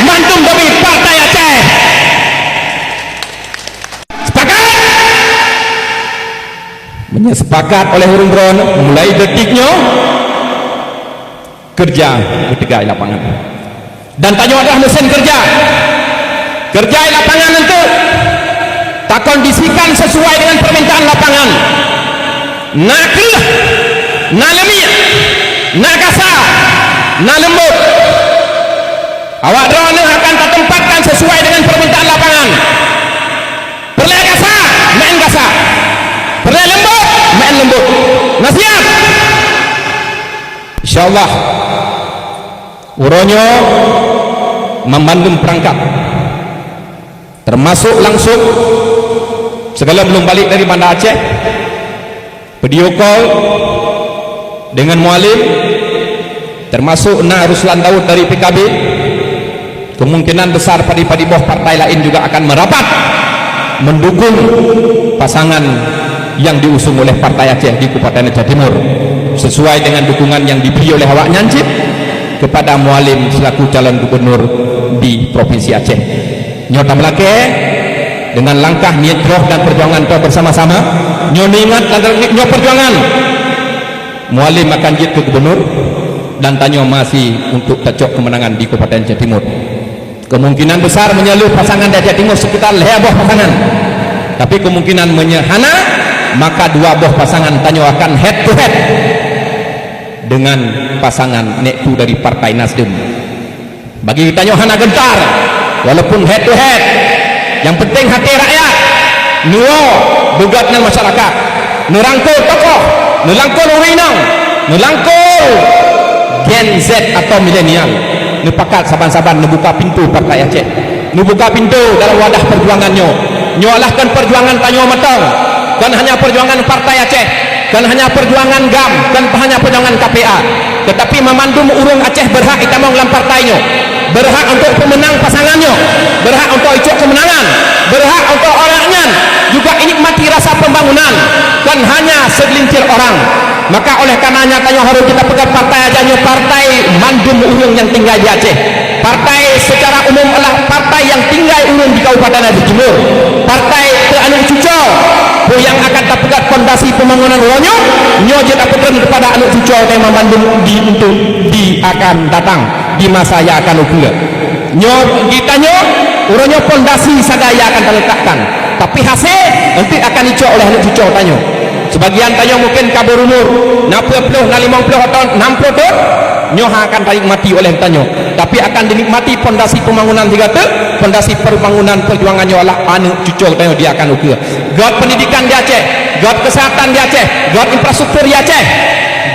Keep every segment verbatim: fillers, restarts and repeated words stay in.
Mandum demi Partai Aceh. Sepakat? Meunyoe sepakat oleh ureuëng droeneuh, mulai detik nyoe, keureuja beuteugai lapangan. Dan tanyoe adalah mesin keureuja. Keureuja lapangan untuk takondisikan sesuai dengan permintaan lapangan. Na kreueh, na leumiek, na kasa, na leumbot. Awak droeneuh akan tatempatkan sesuai dengan permintaan lapangan. Peureulée kasa, meu'en kasa. Peureulée leumbot, meu'en leumbot. Na siap? Insya Allah, uroe nyoe meumandum peurangkat, termasuk langsung segala belum balik dari Banda Aceh, video call dengan Mualem, termasuk na Ruslan Daud dari P K B. Kemungkinan besar padi-padi boh partai lain juga akan merapat mendukung pasangan yang diusung oleh Partai Aceh di Kabupaten Aceh Timur, sesuai dengan dukungan yang diberi oleh awaknyan cit kepada Mualem selaku calon gubernur di Provinsi Aceh. Nyoe tameulakée dengan langkah, niet, roh dan perjuangan toh bersama-sama. Nyoe niat dan nyoe perjuangan. Mualem akan jeuet keu gubernur dan tanyoe masih untuk tacok keumeunangan di Kabupaten Aceh Timur. Kemungkinan besar meunyoe lheueh pasangan di Aceh Timur sekitar lhée boh pasangan. Tapi kemungkinan meunyoe hana, maka dua boh pasangan tanyoe akan head to head dengan pasangan nek tu dari Partai Nasdem. Bagi geutanyoe hana gentar, walaupun head to head. Nyang penting hati rakyat. Neuwoe beugot ngon masyarakat. Neurangkul tokoh, neurangkul ureuëng inong, neurangkul Gen Z atau milenial. Neupakat saban-saban neubuka pintoe Partai Aceh. Neubuka pintoe dalam wadah perjuangan nyoe. Nyoe alah kon perjuangan tanyoe mantong. Kon hanya perjuangan Partai Aceh. Kon hanya perjuangan GAM, kon hanya perjuangan K P A, tetapi meumandum ureuëng Aceh berhak itamong lam partai nyoe, berhak untuk peumeunang pasangan nyoe, berhak untuk icok keumeunangan, berhak untuk awaknyan juga inikmati rasa pembangunan, kon hanya segelintir orang. Maka oleh karenanya tanyoe harus kita peugah partai Aceh nyoe partai mandum ureuëng nyang tinggai di Aceh. Partai secara umum adalah partai nyang tinggai ureuëng di Kabupaten Aceh Timur. Partai keu aneuk cucoe, peue nyang akan tapeugah pondasi pembangunan uroe nyoe, nyoe jeuet tapeugah kepada aneuk cucoe tanyoe mandum di, untuk di akan datang, di masa nyang akan ukeue. Nyoe geutanyoe, uroe nyoe pondasi sagai nyang akan taletakkan. Tapi hasé, eunteuk akan icok oleh aneuk cucoe tanyoe. Sebagian tanyoe mungkin ka beurumur, na peuet ploh, na limong ploh atau enam ploh thon, nyoe hana akan tanikmati oleh tanyoe. Tapi akan dinikmati pondasi pembangunan sigoe teuk, pondasi pembangunan perjuangan nyoe adalah aneuk cucoe tanyoe di akan ukeue. Göt pendidikan di Aceh, göt kesehatan di Aceh, göt infrastruktur di Aceh,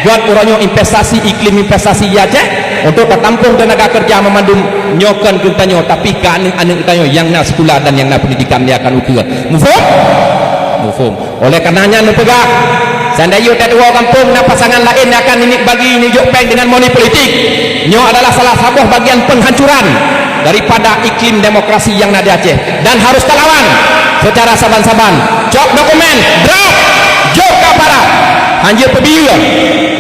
göt uroe nyoe investasi, iklim investasi di Aceh, untuk tatampung tenaga kerja meumandum nyoe kon keu tanyoe, tapi keu aneuk-aneuk tanyoe nyang na sikula dan nyang na pendidikan di akan ukeue. Muphom? Muphom. Oleh karenanya neupeugah, seandai yôh tatuwoe gampông na pasangan laén nyang akan niniek bagi neujok péng dengan moni politik, nyoe adalah salah saboh bagian penghancuran daripada iklim demokrasi nyang na di Aceh dan harus talawan secara saban-saban. Cok dokumen, draft, jok ka aparat. Hanjeuet peubiyeu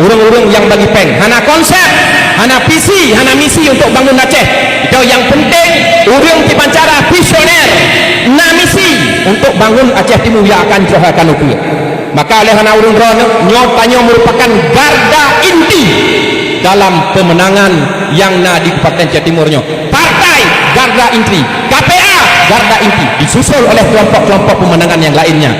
ureuëng-ureuëng nyang bagi péng. Hana konsep, hana visi, hana misi untuk bangun Aceh. Itu nyang penting, ureuëng tiban cara visioner, na misi untuk bangun Aceh Timu nyang akan jroh akan ukeue. Maka oleh karena ureuëng droeneuh, nyoe tanyoe merupakan garda inti dalam pemenangan nyang na di Kabupaten Aceh Timur nyoe. Partai garda inti, K P A garda inti, disusul oleh kelompok-kelompok pemenangan yang lainnya.